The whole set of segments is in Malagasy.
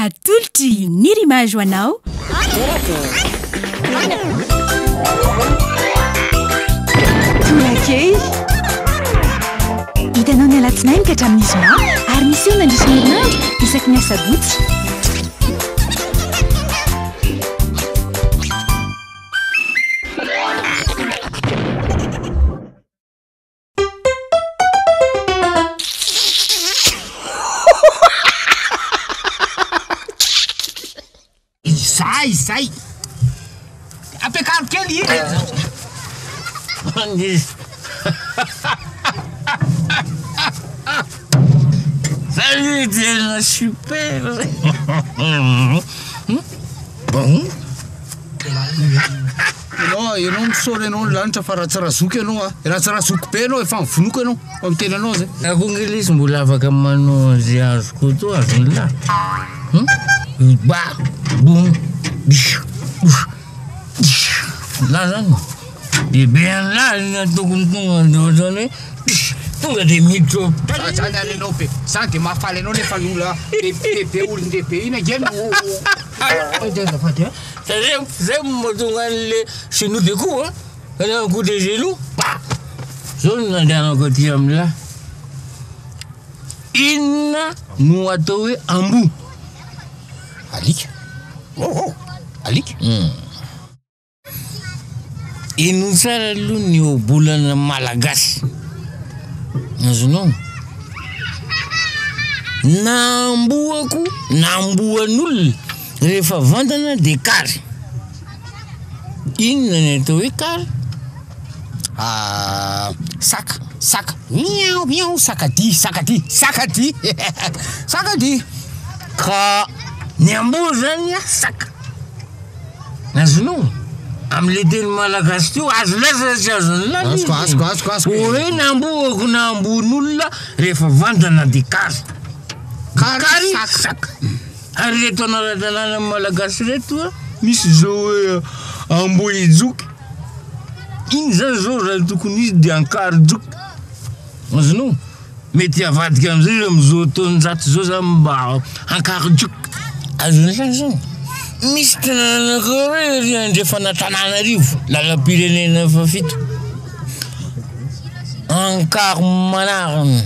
Atolotry Nirimage ho anao. Torakely. Hitanao ny alatsinainy ka hatramin'ny zoma ary miseho mandritra ny herinandro isaky ny asabotsy. Izay izay. Ampiakaro kely i. Zay tena super. Bon. Ianao, ianao misaotra ianao ny lanitra fa raha tsy razoky ianao a, raha tsy razoky be ianao efa nivonoko ianao fa miteny anao zay. Za koa nge lesy mbola afaka manao an'izay azoko atao azon'ny lahy. Hum? Ba, boum, bish, ouch, bish. Lahy zany. Bebe an'lahy ny tokony tonga de ohatran'ny hoe bish, tonga de miditra ao. Za zany ary ianao be, zany de mahafaly anao nefa ny olona be be olon-dehibe iny ange no. Azafady a. Zay zay no mahatonga an'le chez nous des coups hein, un coup de genou, pa! Zao no nandehanako aty amin'lah. Inona no atao hoe amboa? Alika. Oh oh! Alika. Henoy tsara aloha ny ohabolana malagasy. Azonao? Na amboako na amboan'olona rehefa vantana dia kary. Inona ny atao hoe kary? Saka, saka, miao miao, sakadia, sakadia, sakadia, sakadia. Ka ny amboa zany saka. Azonao? Amin'ilay teny malagasy teo, azonao sa tsy azonao ilay izy? Azoko, azoko, azoko, azoko. Hoe na amboako na amboan'olona rehefa vantana dia kary. Kary, saka. saka. Ary ireto anaran-tanàna malagasy ireto a, misy izao hoe Ambohijoky. Iny izany izao raha tokony izy dia Ankarijoky. Azonao? Mety havadika amizay izy amizao taonjato zao zany mba hankarojoka. Azon'ny saina zany. Misy tanàna anankiray ery andrefan'Antananarivo, lalam-pirenena fahafito. Ankaromanarina.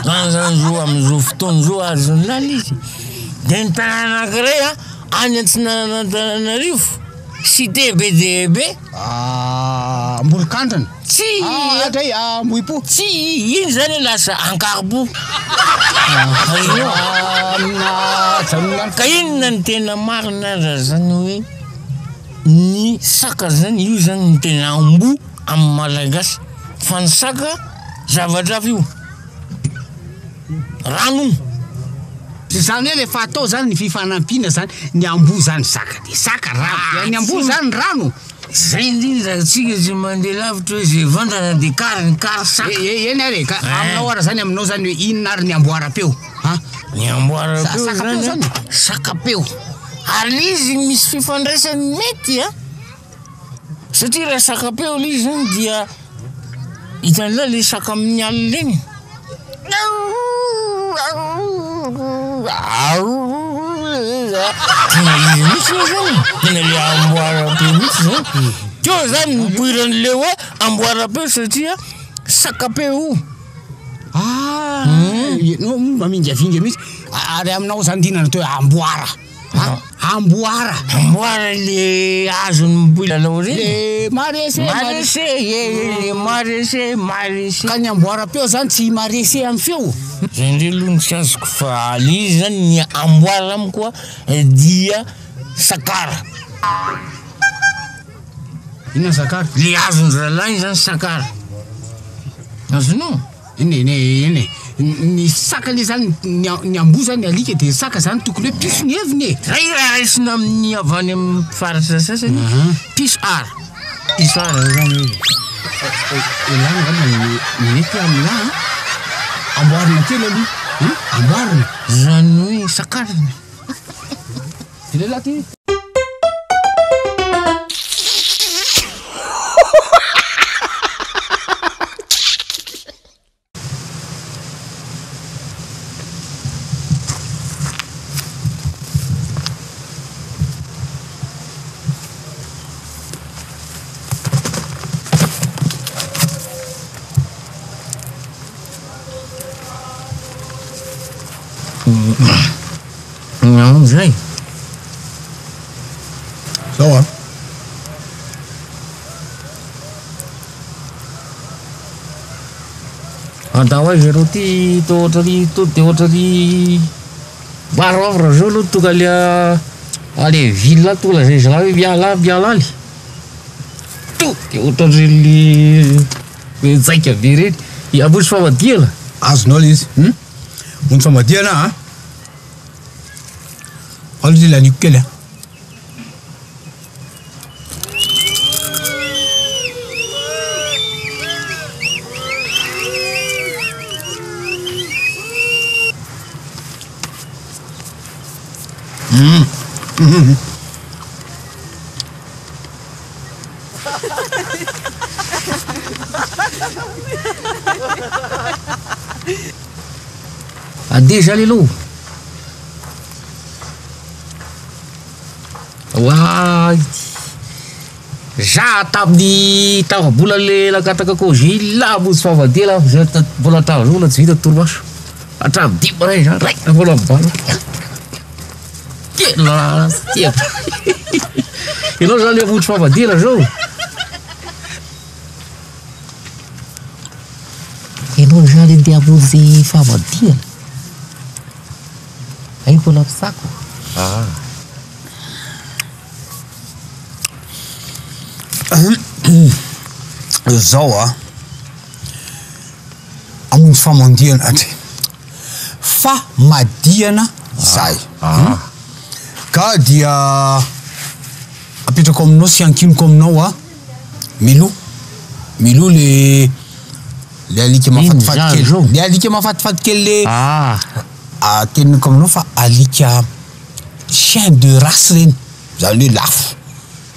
Any zany zao amizao fotoana zao azon'ny lala izy. De ny tanàna anankiray any antsinanan'Antananarivo, cité be dia be. Ambolokandrana. Tsy. Ah, dray Ambohipo. Tsy, iny zany lasa Ankaribo. Ka inona ny tena marina raha zany hoe ny saka zany io zany no tena amboa amin'ny malagasy fa ny saka zavatra hafa io. Rano. Izany hoe rehefa atao zany ny fifanampiana zany, ny amboa zany saka de saka, rano dia ny amboa zany rano. Zay indrindra tsika tsy mandeha lavitra hoe zay vantana de kary ny kary saka. E, eny ary e, ka aminao ara zany aminao zany hoe inona ary ny amboaram-peo a? Ny amboaram-peo Sakapeo zany zany? Sakapeo. Ary le izy misy fifandraisany mety a, satria raha sakapeo le izy zany dia hitanao le saka amin'ny alina iny. Tena izy mihitsy io zany, tena le amboaram-peo mihitsy zany. Teo zany nipoiran'le hoe amboaram-peo satria sakapeo io. Ah, ianao moa mamingavinga mihitsy. Ary aminao zany ndrindra ny atao hoe amboara. Amboara. Amboara le azon'ny mpilalao reny. Le marese. Marese, ye, le marese, marese. Ka ny amboaram-peo zany tsy marese amin'ny feo? Zay ndray aloha no tsy azoko fa le izy zany ny amboara amiko a dia sakara. Inona ny sakara? Le azon-dry zalahy iny zany sakara. Azonao? Eny e, eny e, ny saka le zany, ny amboa zany alika de ny saka zany tokony hoe piso ny heviny e! Zay raha raisina amin'ny avy any amin'ny faritra sasany, piso ara, piso ara zany izy. Elah angamba no mety aminah an! Amboarina kely aloha an! Amboarina! Zany hoe sakarina. Ty lehilahy ty. Nahoana izay? Zao an. Andao aiza ianao ty toa ohatran'ny to dia ohatran'ny maro avy raha zao aloha tonga le à le ville tonga lazain'ny zalahy hoe miala miala any. To dia ohatran'ireny mianjaika be ireny. Hamonjy famadihana. Azonao le izy. Hum? Hamonjy famadihana an. Ao aloha ty laniko kely an. Andeha zany aloha. Oay! Za tamin'ny tapa-bola le nangataka congé iny namonjy famadihana aho zay mbola hatramin'izao mbola tsy vita torimaso. Hatramin'ny dimy maraina za raikitra mbola mibahana. Tena tsy tiako. Ianao zany hamonjy famadihana zao? Ianao zany andeha hamonjy famadihana? Hay mbola mitsako? Ah. Zao a, hamonjy famandihana atry, famadihana zay. Ah. Ka dia apetrako aminao sy ankiniko aminao a, Milou, Milou le le alika mahafatifaty kely, le alika mahafatifaty kely le Ah. teneniko aminao fa alika chien de race reny, zany hoe lafo,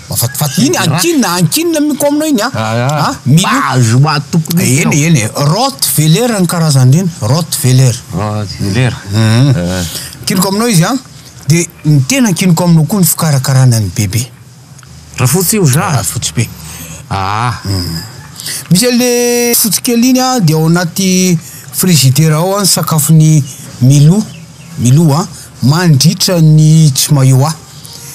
mahafatifaty, iny ankinina ankinina amiko aminao iny a, Ah, a Milou. Mahazo mahatoky mihitsy Eny ianao. eny e, Rottweiler ny karazan'ireny, Rottweiler. Rottweiler. Ankiniko aminao izy an, de ny tena ankiniko aminao koa ny fikarakarana ny bebe. Rafotsy io za? Rafotsy be. Ah. Misy an'le fotsy kely iny an, de ao anaty frigidaire ao an ny sakafon'i Milou, Milou an, mandritra ny tsy maillot ahy.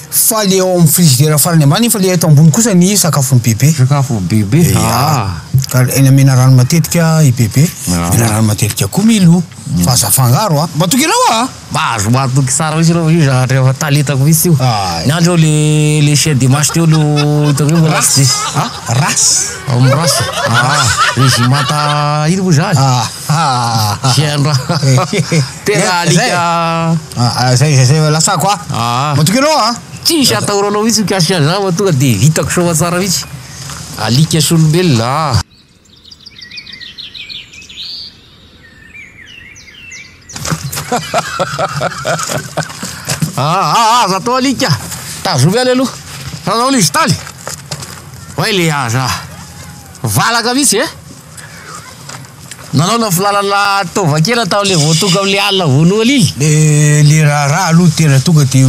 Fa le ao amin'ny frigidaire farany ambany iny fa le eto ambony kosa ny sakafon'i bebe. Sakafon'i bebe? Ia. Ah. Ka eny omena rano matetika i bebe, omena rano matetika koa Milou. Fa aza afangaro an. Matoky anao aho an. Mahazo mahatoky tsara mihitsy ianao fa io zavatra efa talentako mihitsy io. Ny andro le le chien de match teo no hitako hoe mbola tsy diso. Ah, race. Ao amin'ny race. Ah, régimenta ino moa zany? Ah. Chien ra. Tena alika. Ah, zay zay zay lasako ah. Ah. Matoky anao ah. Tsisy atahoranao mihitsy mikasika an'izany fa tonga de vitako soa tsara mihitsy. Alika sy olombelona ah. Ah, ah, aza atao alika. Tazomy any aloha. Fanao izy taly. Oay le aza. Valaka mihitsy e. Nanao na filalana taovakena tamin'le vao tonga amin'le alina voalohany iny. Le le raharaha aloha tena tonga de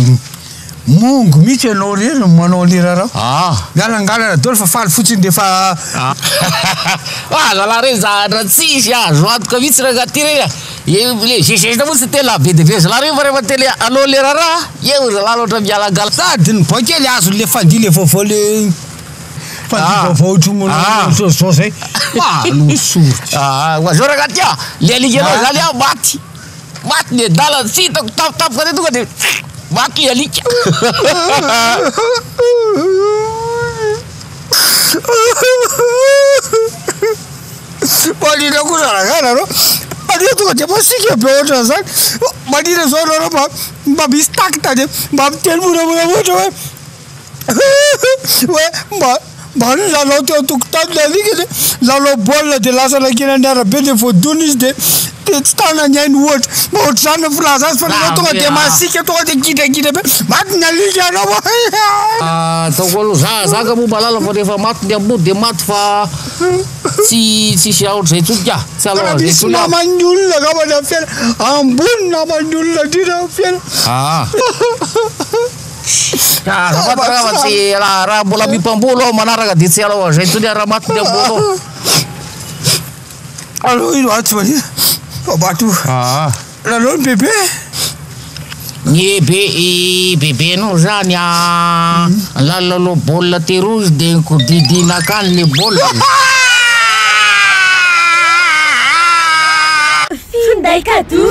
Mongo mihitsy ianao irery no manao an'le raharaha. Ah. Mialangalana daholo fa faly fotsiny dia efa. Ah zalahy reny zavatra tsisy azo antoka mihitsy rangaha ty reny a! Le geste moa tsy tena be dia be zalahy reny fa rehefa tena hanao le raharaha eo zalahy loatra mialangala. Sady ny boay kely azon'le fandihy le vaovao le fandihy vaovao ohatry ny manao zao zao zay. Malosory. Ah, zao rangaha ty a! Le alikanao zany a maty. Maty ny adala tsy hitako tampotampoka teo tonga de maty ny alika. Manina kosa rangahy nareo, manina tonga de masiaka be ohatran'izany, manina zao nareo mba mba misy tact de mba miteny moramora ohatra hoe Hoe mba mba nilalao teo an-tokotany ilay alika dia nilalao baolina dia lasa nankeny amin'ny arabe dia voadona izy dia dia tsy tana ny ainy ohatra. Mba ohatr'izany no filaza azy fa nareo tonga dia masiaka tonga dia gidragidra be, maty ny alika anao a! Ataoko aloha, za za nga moa mahalala fa rehefa maty ny amboa dia maty fa tsy tsisy ohatr'izay intsony ka, tsy Raha hanao an'izay misy intsony aho. naman'ny olona angamba ny amin'ny fiainana, ambony naman'ny olona indrindra amin'ny fiainana. Aa. Azafady raha fa tsy raha raha mbola mipambolo aho manaraka dia tsy hanao an'izay intsony aho raha maty ny amboanao. Aleo ino aho tsy manina fa maty io. Aa. Lalao ny bebe. Ny be i bebenao zany a nilalao baolina teroa izy de nikodidina akany le baolina. Finday cadeau.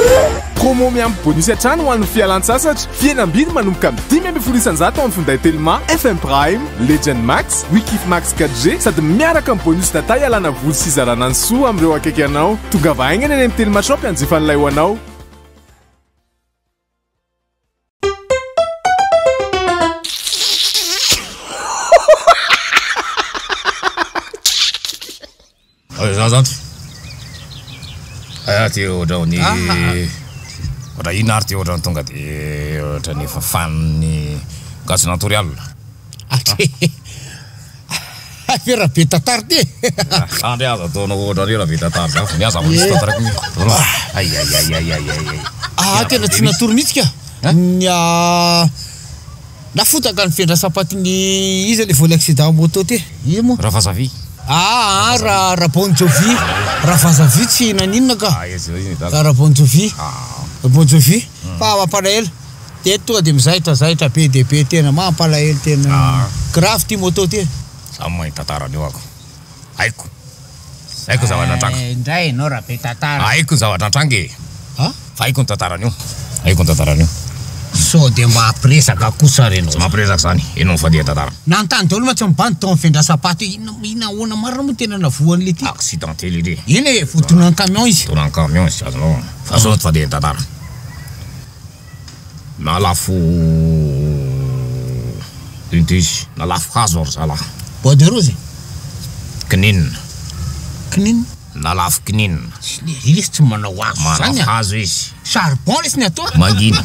Promo miampy bonus hatrany ho an'ny fialan-tsasatra. Fihenam-bidy manomboka amin'ny 15% ao amin'ny finday Telma, FM Prime, Legend Max, Wikif Max 4G sady miaraka amin'ny bonus data hialana voly sy hizarana ny soa amin'ireo akaiky anao. Tongava haingana eny amin'ny Telma Shop hanjifa an'ilay ho anao. Za zany ah ty ohatran'ny ohatra inona ary ty ohatran'ny tonga de ohatran'ny efa fan-n'ny gasy natory alina. Hay raha be tantara ty e! Andry aza ataonao ohatran'io raha be tantara zany fa ny ahy zava-misy tantarako io. Ay ay ay ay ay ay. Ah tena tsy natory mihitsy ka. Ny nafotaka ny fiandrasam-patin'ny iza le voan'ny accident moto ty? Iza moa? Ravazavi. Ah ah ra Bon Jovi. Ravazavi tsy naninona ka. Ra Bon Jovi. Bon Jovi. Fa mampalahelo. Dia tonga dia mizaitra zaitra be dia be tena mampalahelo tena grave ty moto ty e. Za mahay tantara an'io ako. Haiko. Haiko ny zavatra nitranga. Indray ianao raha be tantara. Haiko ny zavatra nitranga e. Ha? Fa haiko ny tantaran'io. Haiko ny tantaran'io. Sao dia mba hampiresaka kosa ary ianao. Tsy mampiresaka izany. Ino ny fandeha tantara. Nanontany daholo mantsy ny bandy tao amin'ny fiandrasam-paty hoe inona inona ahoana marina moa tena navoan'ilay ty. Accidenté lery e. Eny e, voadonan'ny camion izy. Donan'ny camion izy, azonao. Fa sao ny fandeha tantara. Nalafo ino ty izy? Nalafo hazo ry zalahy. Bois de rose? Kininina. Kininina? Nalafo kininina. Tsy lery lesy tsy manao hazo zany a. Manafo hazo izy. Charbon lesy ny atao. Mangina.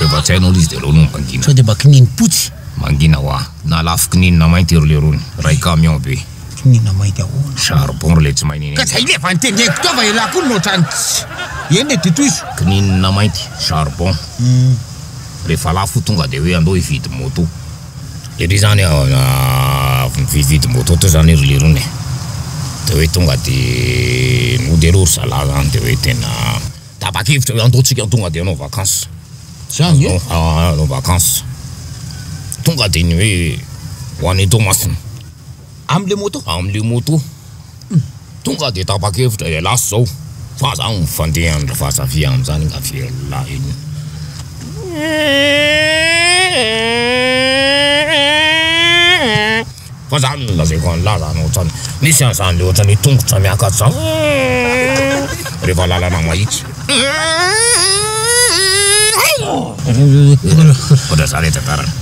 Rehefa tsy hainao le izy de aleo aloha mangina. Sao de mba kininim-potsy? Mangina hoa. Nalafo kininina mainty ry lerony. Ray camion be. Kininina mainty ahoana? Charbon ry le tsy mahay nini. Ka zay le efa niteneniko teo fa elah koa no otrany tsy. Eny e de tohizo. Kininina mainty, charbon. Rehefa lafo tonga de hoe andao hividy moto. Ery zany avy nividividy moto teo zany ry lerony e. De hoe tonga de nody aloha ry zalahy zany de hoe tena tapa-kevitra hoe andao tsika tonga de hanao vacances. Zany e? Hanao vacances. Tonga de ny hoe ho any Toamasina. Amle moto? Amle moto. Tonga de tapa-kevitra e lasa zao. Fa za mifandeha an-dry Vazavi amzany nga velona iny. Fa zany no lazaiko an'lah zany ohatrany misy an'zany le ohatrany tongotra miakatra zany rehefa lalana mahitsy. Ohatran'zany le tantarany.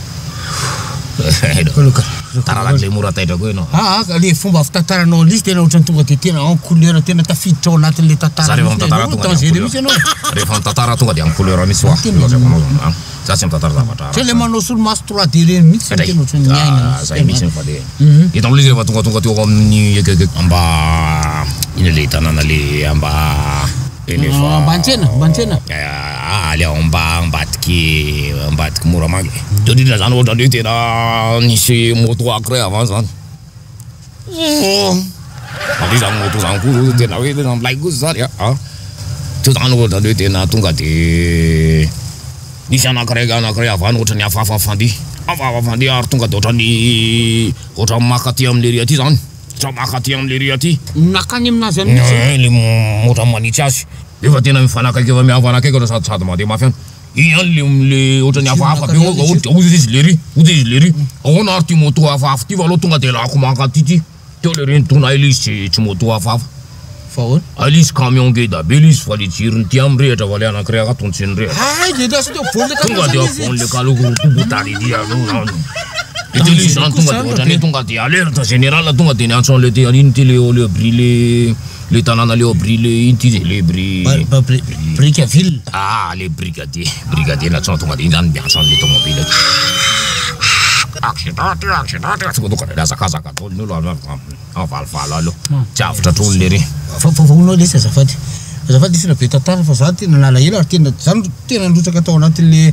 Tantara le mora taitra koa ianao. Ah ah, le fomba fitantaranao an'izy tena ohatran'ny tonga de tena en couleur tena tafiditra ao anatin'le tantara Za rehefa mihitsy mitantara ianao, tonga de en danger couleur. mihitsy ianao. Rehefa mitantara tonga de en couleur mihitsy hoa. Tena Lazaiko anao zany an. Za tsy mitantara zavatra Tsy le ratsy. manao solomaso 3D reny mihitsy Dray. tena ohatran'ny miaina Ah, mihitsy zay tena. mihitsy ny faleha. Hitanao le izy rehefa tongatonga teo amin'ny akaiky amba inona le tanàna le amba eny efa Ambantsena, Ambantsena. Ah, le ao amba ambadiky ambadiky Moramanga e. Teo indrindra zany ohatran'ny hoe tena nisy moto anankiray avant zany. Satria zany moto zany koa zao tena hoe tena milay kosa zany a. Teo zany ohatran'ny hoe tena tonga de nisy anankiray anankiray avy any ohatran'ny hafahafa fandeha. Hafahafa fandeha ary tonga de ohatran'ny ohatran'ny maka aty amin'lery aty zany. Ohatran'ny maka aty amin'lery aty. Nakany aminazy any mihitsy. Eh, le ohatran'ny manitsy azy. Efa tena mifanakaiky efa mifanakaiky ireo sady sady mandeha mafy any. Iny ihany le le ohatran'ny hafahafa be hoe de hozy izy lery, hozy izy lery. Ahoana ary ty moto hafahafa ty fa aleo tonga de alako mankaty ty. Teo lery nitona hay le izy tsy tsy moto hafahafa. Fa ahoana? Hay le izy camion ngeda be le izy fa le jirony ty any mirehitra fa le anankiray akato tsy nirehitra. Hay de lasa teo afovoan'le camion Tonga de zany izy. afovoan'le camion tobotaridia aloha zany. De teo le izy zany tonga de ohatran'ny hoe tonga de alerte générale tonga de niantso an'le ty an'ino ty le le bris le Le tanàna le ao Bri le ino ty izy e le Bri Brickaville. Ah le brigadier brigadier natsoina tonga de iny zany miantso an'le tomobile accident ty accident ty tonga tonga de nihazakazaka daholo ny olona mivalovalo aloha tsy avotra hatrony lery. Fa fa hono lesy azafady azafady lesy rabe tantara fa za tena nalahelo ary tena za no tena nirotsaka tao anatin'le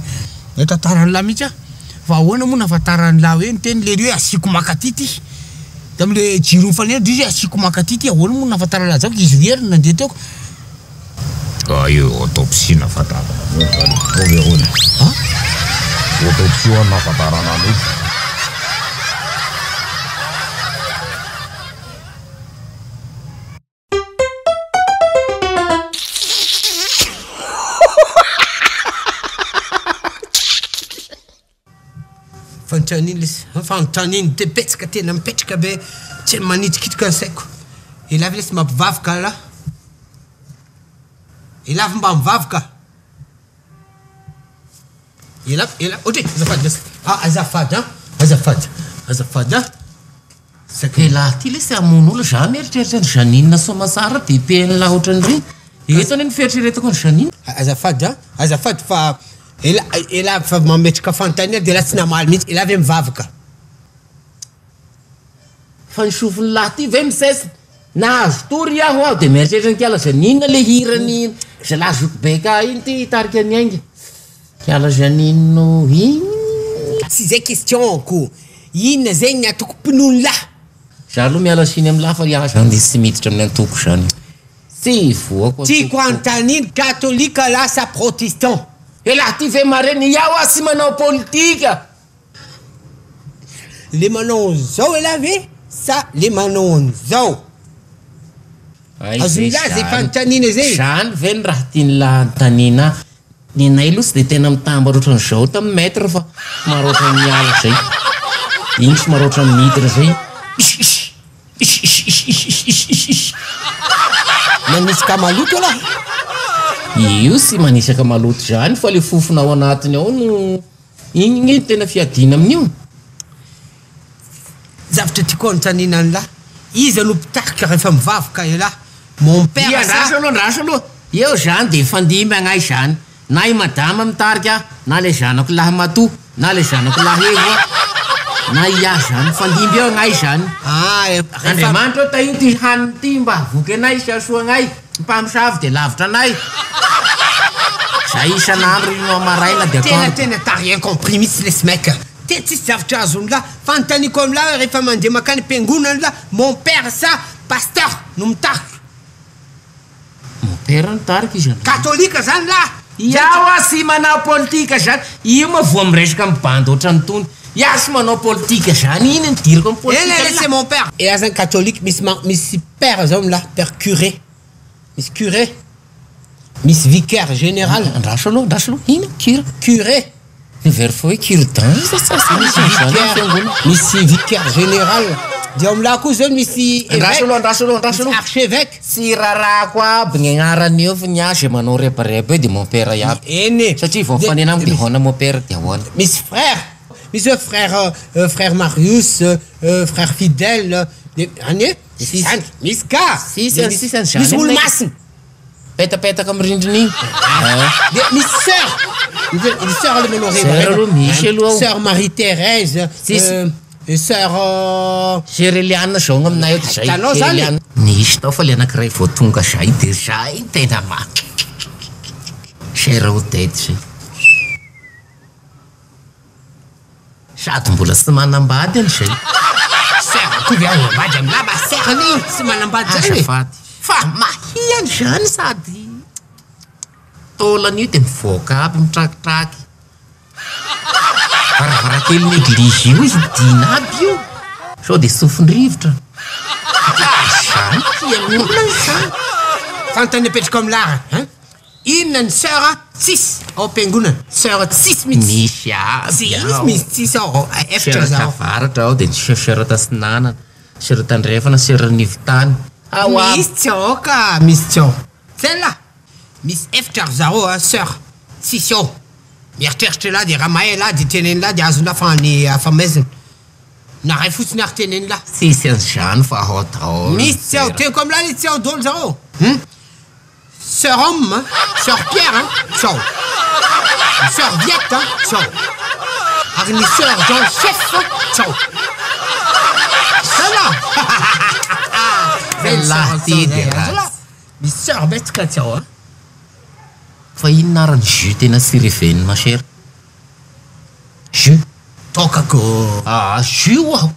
le tantaran'lah mihitsy aho fa ahoana moa nahafantaran'lah hoe niteny lery hoe asiako makaty ty. Tamin'le jiro mifanena dia izy hoe asiako mankaty ity, ahoana moa no nahafantarana an'izany fa izy irery no nandeha teo ko. Ah io autopsie nahafantarana an'io zany, ataovy ahoana. Autopsie ho'a no nahafantarana an'io. Fanontaniana lesy, fanontaniana de betsaka tena mipetraka be tsy manitrikitrika ny saiko. Elah ve lesy mampivavaka lah? Elah ve mba mivavaka? Elah, elah, ohatry e, azafady lesy, ah azafady an, azafady, azafady an. Elah ty lesy hamono olona, za mieritreritra an'i Jeannine Soamatsara de PNL ohatran'ireny, eto anie ny fieritreretako an'i Jeannine. Azafady an, azafady fa ela ela fa mametraka fanontaniana de ela tsy namaly mihitsy, ela ve mivavaka? Fa ny sofin'ny lahy ty ve misesy? Nahazo tory aho aho de mieritreritra an'i kiala Jeannine le hiran'i zalahy zoky BK iny ty tarika ny ainga. Kiala Jeannine no iny. Tsy zay question ko, inona zegny ny antokom-pinoan'ny lahy? Za aloha miala tsiny amin'lah fa iah zany tsy miditra amin'ny antoko zany. Tsy voako antoko. Tiako anontaniana, katolika lahy sa protestant? Elah ty ve marina? Iah hoa tsy manao politika. Le manao an'izao elah ve sa le manao an'izao? Ay ve Azon'lah zay zany. fanontaniana zay? Zany ve ny raha tian'lah anontaniana ahy? Nenay aloha tsy dia tena mitambatra ohatran'izao tamin'ny maître fa somary ohatran'ny miala zay. Iny somary ohatran'ny midina zay. Ish ish ish ish ish ish ish ish ish ish. Manisaka maloto elah. Io tsy manisaka maloto zany fa le fofona ao anatiny ao no iny nge no tena fiadiana amin'io. Zavatra tiako anontaniana an'lah, iza no mpitarika rehefa mivavaka elah? Mon père Ia, sa? andraso aloha, andraso aloha. Eo zany de mifandimby agnay zany. Na i madama mitarika, na le zanako lahimatoa, na le zanako lahevo, na i ahy zany. Mifandimby eo agnay zany. Ah, rehefa. Andriamanitra ô tahio ty hanina ty mba hahavoky anay sy hahasoa agnay. Ny mpamosavy de lavitra anay. Zay isan'andro ino maraina de Tena atoandro. tena t'as rien compris mihitsy lesy mec a! Tena tsisy zavatra azon'lah. Fanontaniako amin'lah hoe rehefa mandeha makany am-piangonana lah, mon père sa pasteur no mitarika? Mon père no mitarika izy androany. Katolika zany lah! Iaho ah tsy manao politika zany, io moa voa miresaka amin'ny bandy ohatran'itony, iaho tsy manao politika zany, iny ny idirako amin'ny Ela politika ela c'est lah. mon père. Elah zany katolika misy misy père zao amin'lah, père curé, misy curé. Misy vicaire général. Andraso aloha, andraso aloha, ino? Cure? Curé. Heveriko fa hoe cure-dent izy sa tsy misy an'izany ao fiangonana. Misy vicaire général. Dia ao amin'lah koa zao misy Andraso évêque, aloha, andraso aloha, andraso misy aloha. archevêque. Tsy rarahako aby ny agnarany eo fa ny ahy zay manao rebareba eo dia mon père iaby. Eny e. Satria vao Dia mifanena amiko dia ahoana mon père dia ahoana. Misy frère, misy hoe frère frère Marius, frère Fidèle, dia any e, Sisy. zany, misy ka. Sisy any, sisy any zany Misy aminay. olo-masina. Petapetaka amin'ny rindrina iny. Dia misy sœur, ny sœur le manao Sœur rebareba. aloha misy aloha ao. Sœur Marie Thérèse, Tsisy. sœur. Sœur Eliane zao aminay ao dia zay. Hitanao Sœur zany e? Eliane. Nisy tao fa le anankiray vao tonga zay dia zay tena ma. Sœur Odette zay. Sady mbola tsy manambady any zay. Sœur koa ve hanambady aminah ma sœur anie tsy manambady zany e. Azafady. Fa mahia any zany sady taolana io de mivoaka aby mitrakitraky. Varavarankelin'ny eglizy io hidiana aby io. Sao de sofin-drivotra. Zany tian'olona izany. Fanontaniana apetrako amin'lah an. Inona ny sœur tsisy ao am-piangonana? Sœur tsisy mihitsy. Misy aby Tsisy ao. misy tsisy ao, efitra Sœur zaho. tavaratra ao dia ny sœur tatsinanana, sœur tandrefana, sœur anivotany. Ao aby. Misy tsy ao ka, misy tsy ao. Zay lah. Misy efitra ry zareo a, sœur tsisy ao. Mieritreritra elah dia raha mahay elah dia teneno lah dia azonlah fa ny hafa maizina. Na ray fotsiny ary teneno lah. Tsisy an'izany fa ao daholo ny Misy tsy ao, sœur. teniko amin'lah le tsy ao daholo zareo. Hum. Sœur homme an, sœur Pierre an, tsy ao. Ny sœur Viette an, tsy ao. Ary ny sœur Jean Chef an, tsy ao. Zay lah! Zay ny Lah sœur ty zay, de zay ratsy. lah. Misy sœur betsaka tsy ao an. Fa inona ary ny jus tena tsy reven'ny ma chère? Jus. Toaka ko. Ah jus ho'aho.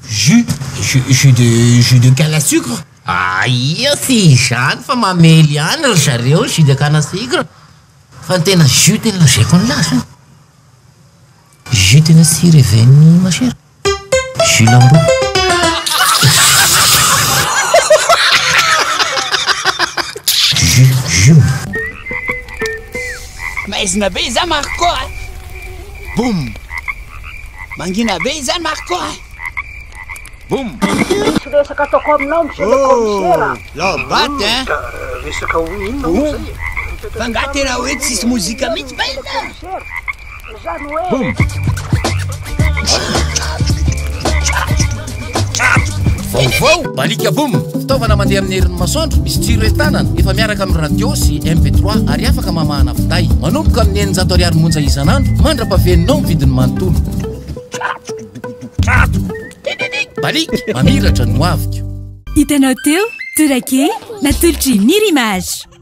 Jus. Jus, jus de, jus de canne à sucre. Aia tsy izany fa mamely ihany ry zareo jus de canne à sucre fa ny tena jus tena lazaiko an'lah zany. Jus tena tsy reven'ny ma chère. Jus lambo. Jus, jus. Maizina be izany Marco a! Boum! Mangina be izany Marco a! Boum! Misy resaka ataoko aminao monsieur le commissaire a! Lao baty hein! Resaka ho inona moa zay e? Fa nga tena hoe tsisy mozika mihitsy va izany? Zany hoe. Boum! Vaovao! Balika Boom! Fitaovana mandeha amin'ny herin'ny masoandro, misy jiro entanana, efa miaraka amin'ny radio sy MP3 ary afaka mamahana finday. Manomboka amin'ny 600 ariary monja isan'andro, mandra-pahaveninao ny vidiny manontolo. Baliaka, mamiratra ny hoaviko. Hitanao teo, Torake, natolotr'i Nirimage.